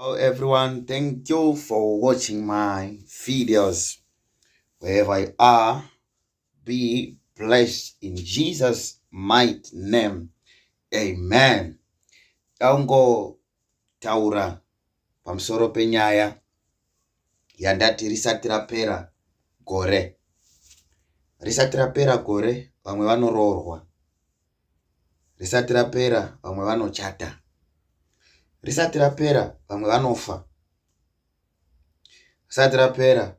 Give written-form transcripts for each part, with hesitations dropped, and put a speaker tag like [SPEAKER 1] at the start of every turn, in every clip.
[SPEAKER 1] Hello everyone, thank you for watching my videos. Wherever you are, be blessed in Jesus' mighty name. Amen. Taungotaura pamusoro penyaya yandati risati rapera gore. Risati rapera gore vamwe vanoroorwa. Risati rapera vamwe vanochata. Risati rapera vamwe vanofa. Risati rapera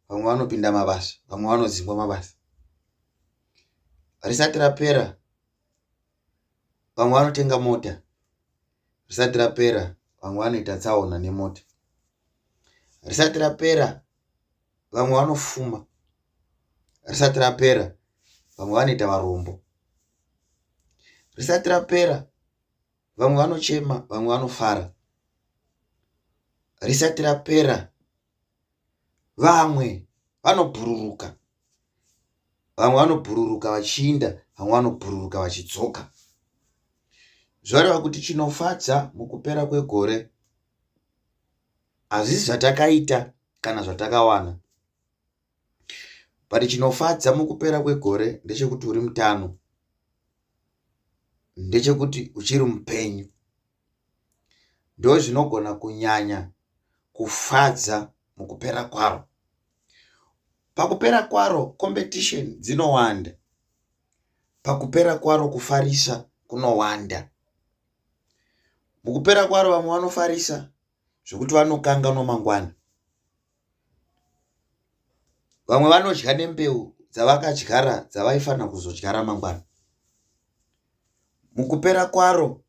[SPEAKER 1] vamwe vanopinda mabasa, vamwe vanodzingwa mabasa. Risati rapera vamwe vanotenga mota. Risati rapera vamwe vanoita tsaona nemota. Risati rapera vamwe vanofuma. Risati rapera vamwe vanoita varombo. Risati rapera vamwe vanochema, vamwe vanofara. Risati rapera vamwe vanobhururuka, vamwe vanobhururuka vachiinda, vamwe vanobhururuka vachidzoka. Zvoreva kuti chinofadza mukupera kwegore hazvisi zvatakaita kana zvatakawana, but chinofadza mukupera kwegore ndechekuti uri mutano, ndechekuti uchiri mupenyu. Ndozvinogona kunyanya kufadza mukupera kwaro. Pakupera kwaro competition dzinowanda. Pakupera kwaro kufarisa kunowanda. Mukupera kwaro vamwe vanofarisa zvekuti vanokanganwa mangwana. Vamwe vanodya nembeu dzavakadyara dzavaifanira kuzodyara mangwana. Mukupera kwaro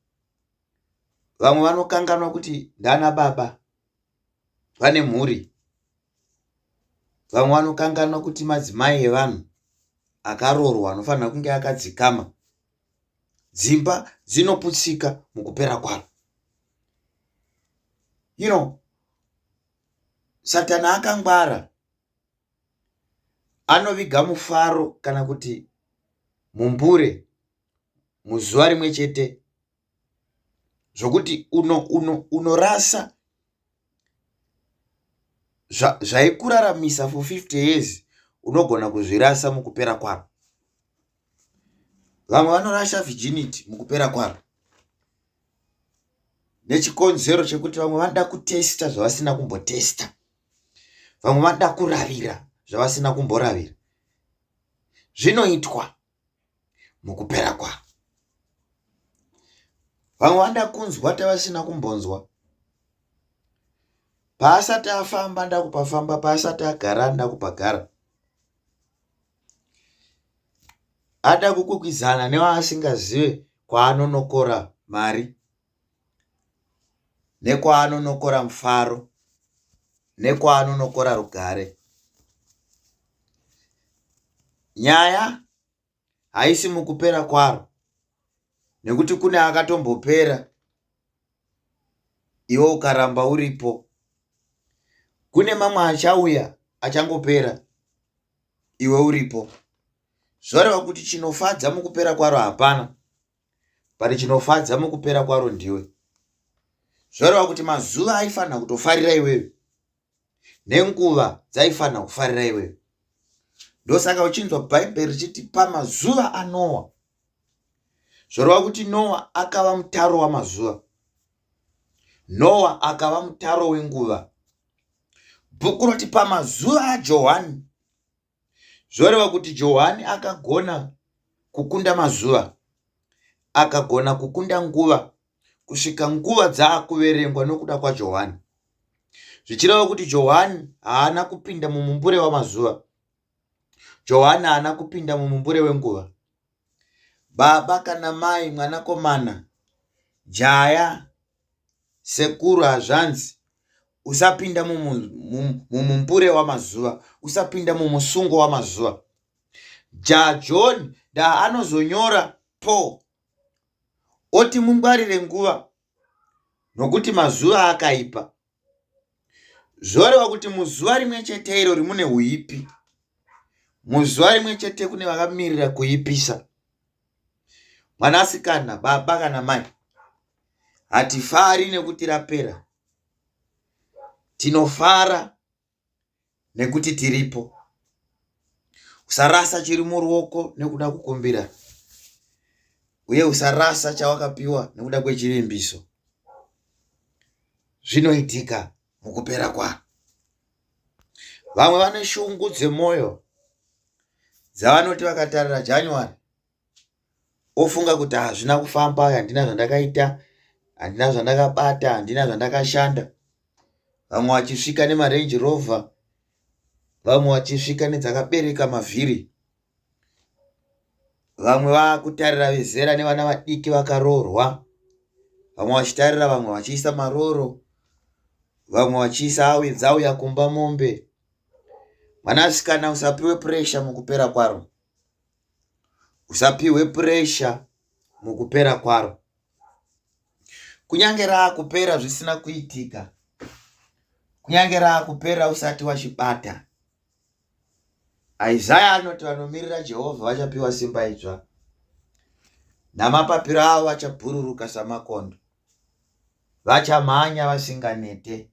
[SPEAKER 1] vamwe vanokanganwa kuti ndana baba vane mhuri. Vamwe vanokanganwa kuti madzimai evanhu akaroorwa anofanira kunge akadzikama. Dzimba dzinoputsika mukupera kwaro. You know, Satani akangwara, anoviga mufaro kana kuti mumbure muzuva rimwe chete zvokuti unorasa zvaikuraramisa for 50 years, unogona kuzvirasa mukupera kwaro. Vamwe vanorasha virginity mukupera kwaro nechikonzero chekuti vamwe vanoda kutesta zvavasina kumbotesta, vamwe vanoda kuravira zvavasina kumboravira. Zvinoitwa mukupera kwaro. Vamwe vanoda kunzwa tavasina kumbonzwa. Paasati afamba ndakupafamba, paasati agara ndakupagara. Ada kukwikwidzana nevaasingazive kwaanonokora mari nekwaanonokora mufaro nekwaanonokora rugare. Nyaya haisi mukupera kwaro nekuti kune akatombopera iwe ukaramba uripo. Kune mamwe achauya achangopera iwe uripo. Zvoreva kuti chinofadza mukupera kwaro hapana, but chinofadza mukupera kwaro ndiwe. Zvoreva kuti mazuva aifanira kutofarira iwewe nenguva dzaifanira kufarira iwewe. Ndosaka uchinzwa Bhaibheri richiti pamazuva aNoa. Zvoreva kuti Noa akava mutaro wamazuva. Noa akava mutaro wenguva. Bhuku roti pamazuva aJohani. Zvoreva kuti Johani akagona kukunda mazuva, akagona kukunda nguva kusvika nguva dzaakuverengwa nokuda kwaJohani. Zvichireva kuti Johani haana kupinda mumumbure wamazuva. Johani haana kupinda mumumbure wenguva. Baba kana mai, mwanakomana, jaya, sekuru, hazvanzi, usapinda mumumbure wamazuva, usapinda mumusungo wamazuva. JaJohn da anozonyora Paul oti mungwarire nguva nokuti mazuva akaipa. Zvoreva kuti muzuva rimwe chete iro rimune huipi, muzuva rimwe chete kune vakamirira kuipisa. Mwanasikana, baba kana mai, hatifari nekuti rapera. Tinofara nekuti tiripo. Usarasa chiri muruoko nekuda kukumbira, uye usarasa chawakapiwa nekuda kwechivimbiso. Zvinoitika mukupera kwaro. Vamwe vane shungu dzemwoyo dzavanoti vakatarira January ofunga kuti hazvina kufamba, handina zvandakaita, handina zvandakabata, handina zvandakashanda. Vamwe vachisvika nemaRange Rover, vamwe vachisvika nedzakabereka mavhiri, vamwe vakutarira vezera nevana vadiki vakaroorwa, vamwe vachitarira vamwe vachiisa maroro, vamwe vachiisa dzauya kumba mombe. Mwanasikana, usapiwe puresha mukupera kwaro. Usapiwe puresha mukupera kwaro. Kunyange raakupera zvisina kuitika, kunyange raakupera usati wachibata. Isaya anoti vanomirira Jehovha vachapiwa simba idzva, namapapiro avo achabhururuka samakondo, vachamhanya vasinganete.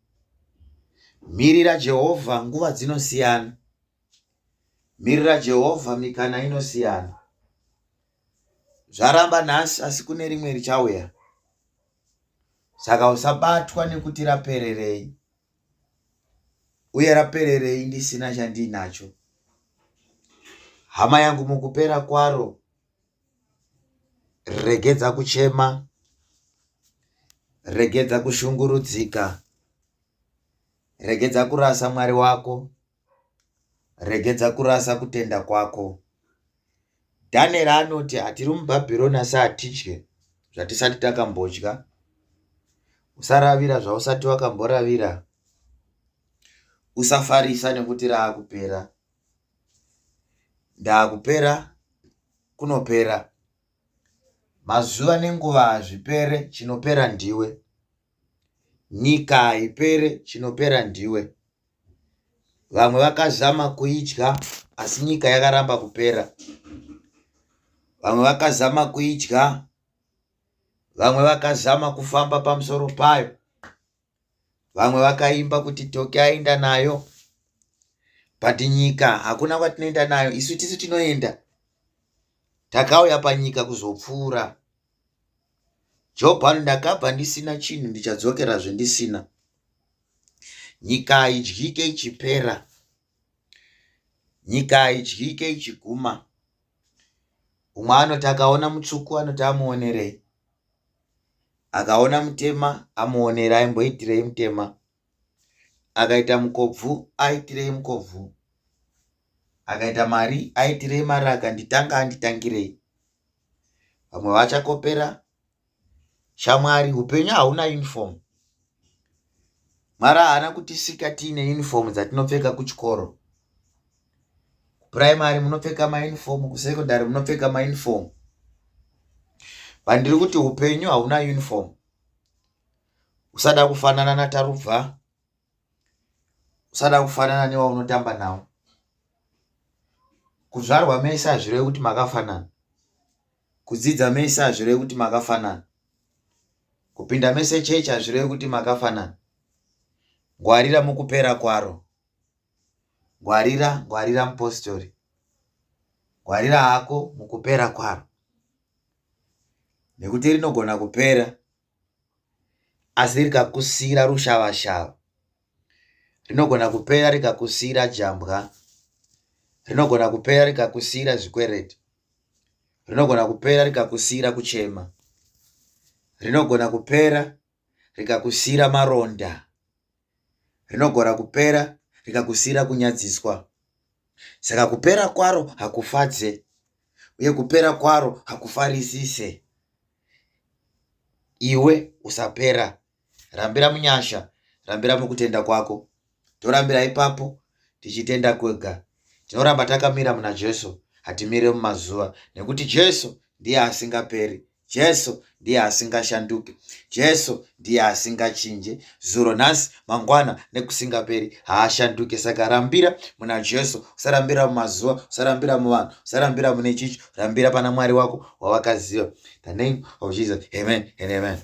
[SPEAKER 1] Mirira Jehovha, nguva dzinosiyana. Mirira Jehovha, mikana inosiyana. Zvaramba nhasi, asi kune rimwe richauya. Saka usabatwa nekuti rapererei, uye rapererei ndisina chandiinacho. Hama yangu, mukupera kwaro, regedza kuchema, regedza kushungurudzika, regedza kurasa Mwari wako, regedza kurasa kutenda kwako. Daniel anoti hatiri muBhabhironi asi hatidye zvatisati takambodya. Usaravira zvausati wakamboravira. Usafarisa nekuti raakupera. Ndaakupera kunopera. Mazuva nenguva hazvipere, chinopera ndiwe. Nyika haipere, chinopera ndiwe. Vamwe vakazama kuidya asi nyika yakaramba kupera. Vamwe vakazama kuidya, vamwe vakazama kufamba pamusoro payo. Vamwe vakaimba kuti Toki aenda nayo, but nyika hakuna kwatinoenda nayo. Isu tisu tinoenda. Takauya panyika kuzopfuura. Jobho anoti ndakabva ndisina chinhu ndichadzokerazve ndisina. Nyika haidyike ichipera. Nyika haidyike ichiguma. Umwe anoti akaona mutsvuku anoti amuonerei. Akaona mutema amuonera aimboitirei mutema. Akaita mukobvu aitirei mukobvu. Akaita mari aitirei mari akanditanga anditangirei. Vamwe vachakopera. Shamwari, upenyu hauna uniform. Mwari haana kutisika tiine uniform dzatinopfeka kuchikoro. Kupuraimari munopfeka mauniform, kusekondari munopfeka mauniform. Vandiri kuti upenyu hauna uniform. Usada kufanana naTarubva, usada kufanana newaunotamba nawo. Kuzvarwa mese hazvirevi kuti makafanana. Kudzidza mese hazvirevi kuti makafanana. Kupinda mese chechi hazvirevi kuti makafanana. Ngwarira mukupera kwaro. Ngwarira, ngwarira mupositori. Ngwarira hako mukupera kwaro. Nekuti rinogona kupera asi rikakusiira rushavashava. Rinogona kupera rikakusiira jambwa. Rinogona kupera rikakusiira zvikwereti. Rinogona kupera rikakusiira kuchema. Rinogona kupera rikakusiira maronda. Rinogona kupera rikakusiira kunyadziswa. Saka kupera kwaro hakufadze uye kupera kwaro hakufarisise. Iwe usapera. Rambira munyasha, rambira mukutenda kwako. Torambira ipapo tichitenda kwega. Tinoramba takamira muna Jesu, hatimire mumazuva nekuti Jesu ndiye asingaperi. Jesu ndiye asingashanduki. Jesu ndiye asingachinje. Zuro, nhasi, mangwana nekusingaperi haashanduke. Saka rambira muna Jesu, usarambira mumazuva, usarambira muvanhu, usarambira mune chichi, rambira pana Mwari wako wawakaziva. The name of Jesus. Amen and amen.